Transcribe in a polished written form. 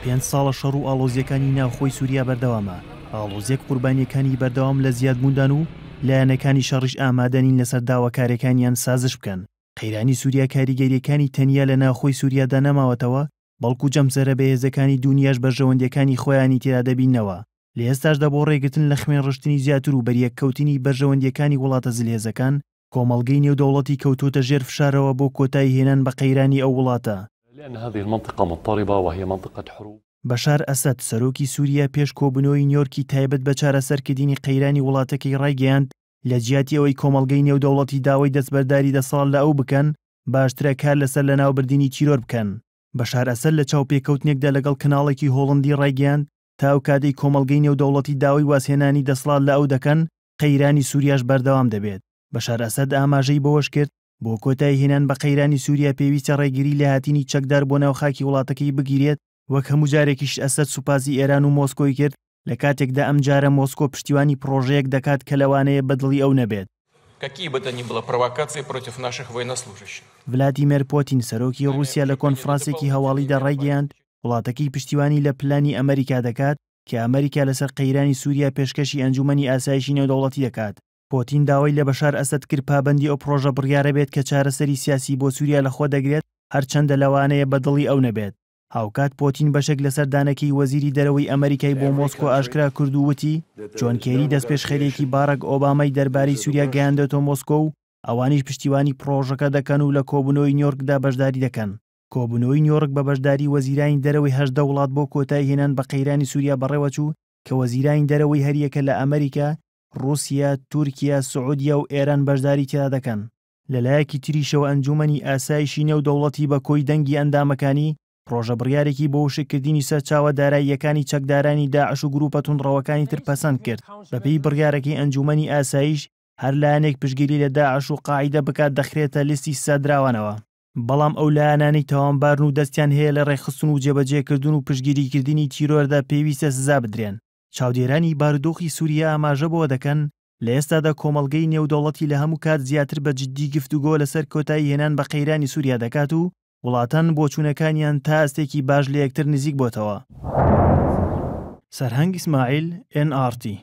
پێنج ساڵە شەڕ و ئاڵۆزییەکانی ناوخۆی سووریا بەردەوامە، ئاڵۆزییەک قوربانییەکانی بەردەوام لە زیادبووندان و لایەنەکانی شەڕیش ئامادە نین لەسەر داواکارییەکانیان سازش بکەن. قەیرانی سووریا کاریگەرییەکانی تەنیا لە ناوخۆی سووریادا نەماوەتەوە، بەڵکو جەمسەرە بەهێزەکانی دونیاش بەرژەوەندییەکانی خۆیانی تێدا دەبیننەوە. لە ئێستاشدا بۆ ڕێگرتن لە خوێنڕشتنی زیاتر و بەریەککەوتنی بەرژەوەندییەکانی وڵاتە زلهێزەکان، کۆمەڵگەی نێودەوڵەتی کەوتۆتە ژێر فشارەوە بۆ کۆتایی هێنان بە قەیرانی ئەو وڵاتە. لان هذه المنطقە مضطربە وهی منطقە حروب. بەشار ئەسەد، سەرۆکی سووریا پێش کۆبوونەوەی نیۆرکی تایبەت بە چارەسەرکردنی قەیرانی وڵاتەکەی ڕایگەیاند، لە جیاتی ئەوەی کۆمەڵگەی نێودەوڵەتی داوای دەستبەرداری دەسەڵات لە ئەو بکەن، باشترە کار لەسەر لەناوبردنی تیرۆر بکەن. بەشار ئەسەد لە چاوپێکەوتنێکدا لەگەڵ کەناڵێکی هۆڵندی ڕایگەیاند، تا ئەو کاتەی کۆمەڵگەی نێودەوڵەتی داوای وازهێنانی دەسەڵات لە ئەو دەکەن، قەیرانی سووریاش بەردەوام دەبێت. بەشار ئەسەد ئاماژەی بەوەشکرد، بۆ کۆتاییهێنان بە قەیرانی سووریا پێویستە ڕێگری لە هاتنی چەکدار بۆ ناو خاکی وڵاتەکەی بگیرێت، وەک هەموو جارێکیش ئەسەد سوپاسی ئێران و مۆسکۆی کرد، لە کاتێکدا ئەمجارە مۆسکۆ پشتیوانی پڕۆژەیەک دەکات کە لەوانەیە بە دڵی ئەو نەبێت. ڤلادیمێر پۆتین، سەرۆکی ڕووسیا لە کۆنفرانسێکی هەواڵیدا ڕایگەیاند، وڵاتەکەی پشتیوانی لە پلانی ئەمریکا دەکات کە ئەمریکا لەسەر قەیرانی سووریا پێشکەشی ئەنجوومەنی ئاسایشی نێودەوڵەتی دەکات. پۆتین داوای لە بەشار ئەسەد کرد پابەندی ئەو پڕۆژە بڕیارە بێت کە چارەسەری سیاسی بۆ سووریا لەخۆ دەگرێت، هەرچەندە لەوانەیە بە دڵی ئەو نەبێت. هاوکات پۆتین بەشێک لە سەردانەکەی وەزیری دەرەوەی ئەمەریکای بۆ مۆسکۆ ئاشکرا کرد و وتی، جۆن کێری دەستپێشخەرییەکی باراک ئۆبامای دەربارەی سووریا گەیاندۆتە مۆسکۆ و ئەوانیش پشتیوانی پڕۆژەکە دەکەن و لە کۆبوونەوەی نیۆرکدا بەشداری دەکەن. کۆبوونەوەی نیۆرک بە بەشداری وەزیرانی دەرەوەی 18 وڵات بۆ کۆتایی هێنان بە قەیرانی سووریا بەڕێوەچوو کە وەزیرانی دەرەوەی هەریەکە لە ئەمەریکا، ڕووسیا، تورکیا، سعودیا و ئێران بەشداری تێدا دەکەن. لەلایەکی تریشەوە ئەنجوومەنی ئاسایشی نێودەوڵەتی بە کۆی دەنگی ئەندامەکانی، پڕۆژە بڕیارێکی بۆ وشککردنی سەرچاوە داراییەکانی چەکدارانی داعش و گرووپە توندڕەوەکانی تر پەسەند کرد. بەپێی بڕیارەکەی ئەنجوومەنی ئاسایش، هەر لایەنێک پشتگیری لە داعش و قاعیدە بکات دەخرێتە لیستی سزادراوانەوە. بەڵام ئەو لایەنانەی تاوانبارن و دەستیان هەیە لە ڕێکخستن و جێبەجێکردن و پشتگیریکردنی تیرۆردا پێویستە سزا بدرێن. چاودێرانی بارودۆخی سووریا ئاماژە بەوە دەکەن، لە ئێستادا کۆمەڵگەی نێودەوڵەتی لە هەموو کات زیاتر بە جددی گفتوگۆ لەسەر کۆتایی هێنان بە قەیرانی سووریا دەکات و وڵاتان بۆچوونەکانیان تا ئاستێکی باش لە یەکتر نزیک بۆتەوە. سەرهەنگ ئیسماعیل، ئێن ئاڕ تی.